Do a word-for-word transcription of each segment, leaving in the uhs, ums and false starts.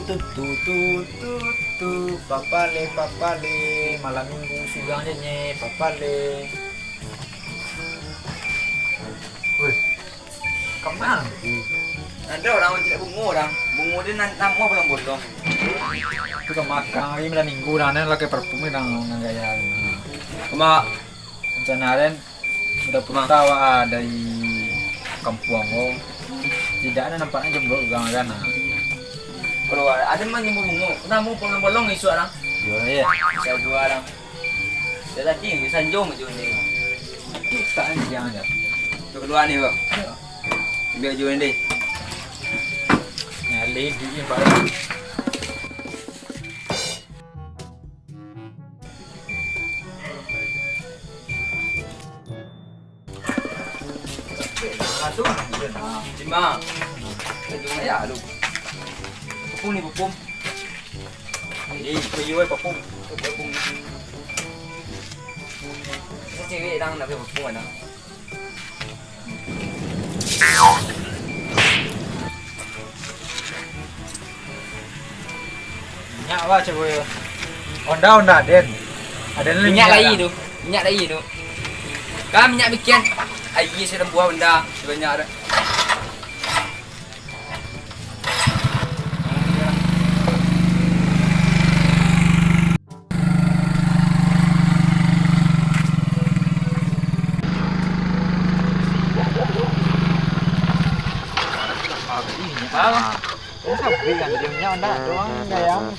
Tu, tu, tu, tu, tu, papale, papale, malam minggu surang je nye, papale. Weh, kama? Ado urang mancaliak bungo, urang. Bungo dia nan, namuah bolong-bolong. Tu ka makan lagi malam minggu, urang nan pakai parfum, urang nan gaya. Kama? Rencana den, udah puta awak dari kampuang ko. Tidak ado nampaknyo jomblo urang kan, nah. Kalau ado mah nyium bungo, namuah bolong-bolong isuak, urang. Yo, iyo. Bisa dua urang. Dak tadi, sanjo jo ni. Itu tak anjing aja. Tu kalua ni, Bang. Yo. Ambiak jo ni. Nyalai duit ni, Bang. Langsung. Cima. Langsung aja, aduh. Tepung ni, tepung. Jadi, payu ai papung. Papung. Ni cewek dang nak papung dang. Minyak apa cewek? Honda, Honda, den. Ada minyak, minyak lai lah tu. Minyak lai tu. Kan minyak bikin. Aia sudah buah Honda sebanyak tu.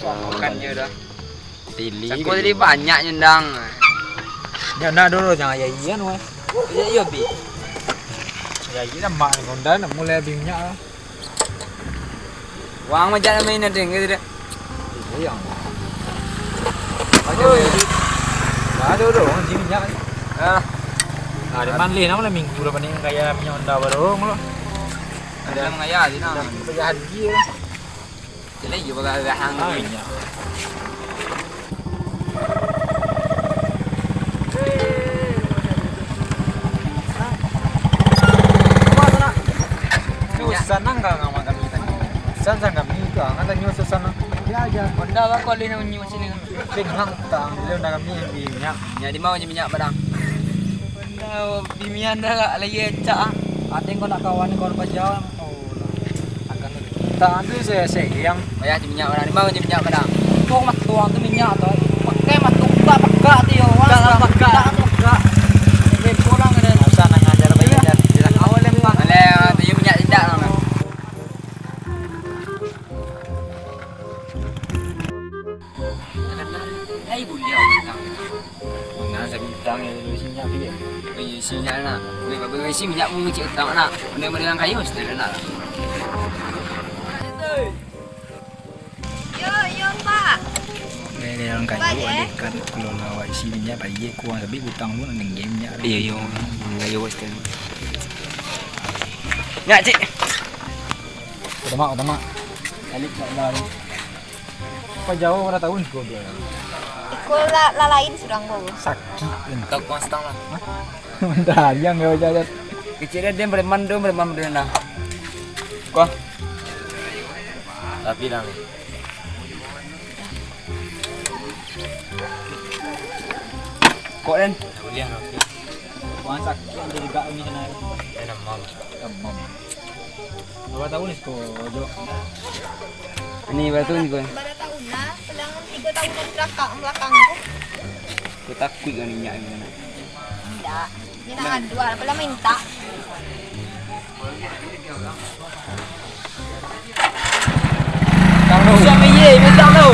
Bukan je dah. Tili. Sako tadi banyak nyundang. Jangan dulu, jangan ya iya nu. Iya, iya, bi. Ya iya dah, mak ni Honda nak mulai bi minyak lah. Wang macam main ada enggak tu dah. Iya. Macam. Oi. Dah ada dah, orang sini minyak ni. Ah. Ah, di mana leh, nama lah minggu lah paling kaya minyak Honda baru lo. Ada mengaya di sana. Ada harga lah. Jadi, iyo, bagah-gahang. Ah, iya. Susah nang ka ngawak kami tadi. Susah sang kami tu, ah, tadi susah nang. Dia aja. Honda ba kau leh nang nyium sini. Tengah tang, dia Honda kami yang di minyak. Nya di mana minyak barang? Honda di minyak dah lah, lagi cak ah. Ada yang kau nak kawan, kawan pajau. Oh. Tangan tu se-, se-, yang payah di minyak barang. Di mana di minyak barang? Tuang mah tuang tu minyak tu. Pakai mah tuang pegak-pegak tu yo. Pegak lah, pegak. Pegak tu pegak. Sampai pulang ada. Usah nak ngajar baik aja. Awal lempang. Alah, tu yo minyak indak lah. Ai, buliah utang. Nah, sabintang ya, lu isi minyak pilih. Oh, iya, isi minyak nak. Weh, bagus, isi minyak pun ngecek utang nak. Benda-benda yang kayu, mesti nak. Yo, yo, Pak. Dari orang kayu, Pak, eh? Ada kan, kalau lawa isi minyak, Pak, iya, kurang lebih utang pun nengge minyak. Iya, iya. Kayu, pasti. Nak, cik. Utama, utama. Balik, tak ada. Apa jauh ora tahu ni, goblok. Iko la-, lalain surang ko. Sakik kan. Tak kuat setang lah. Hah? Mentah, yang gak wajar. Kecil dia, dia preman tu, preman dia nah. Kuah. Tapi dah ni. Kok, Den? Boleh lah. Kuah sakik, jadi gak ni kena. Enak, Mam. Demam. Berapa tahun ni ko, Jo? Ini berapa tahun ni ko? Berapa tahun lah? Selang tiga tahun dari belakang, belakang tu. Aku takut kan minyak ni. Tidak. Ni nak adu lah. Apalah minta. Siapa ye? Minta tu.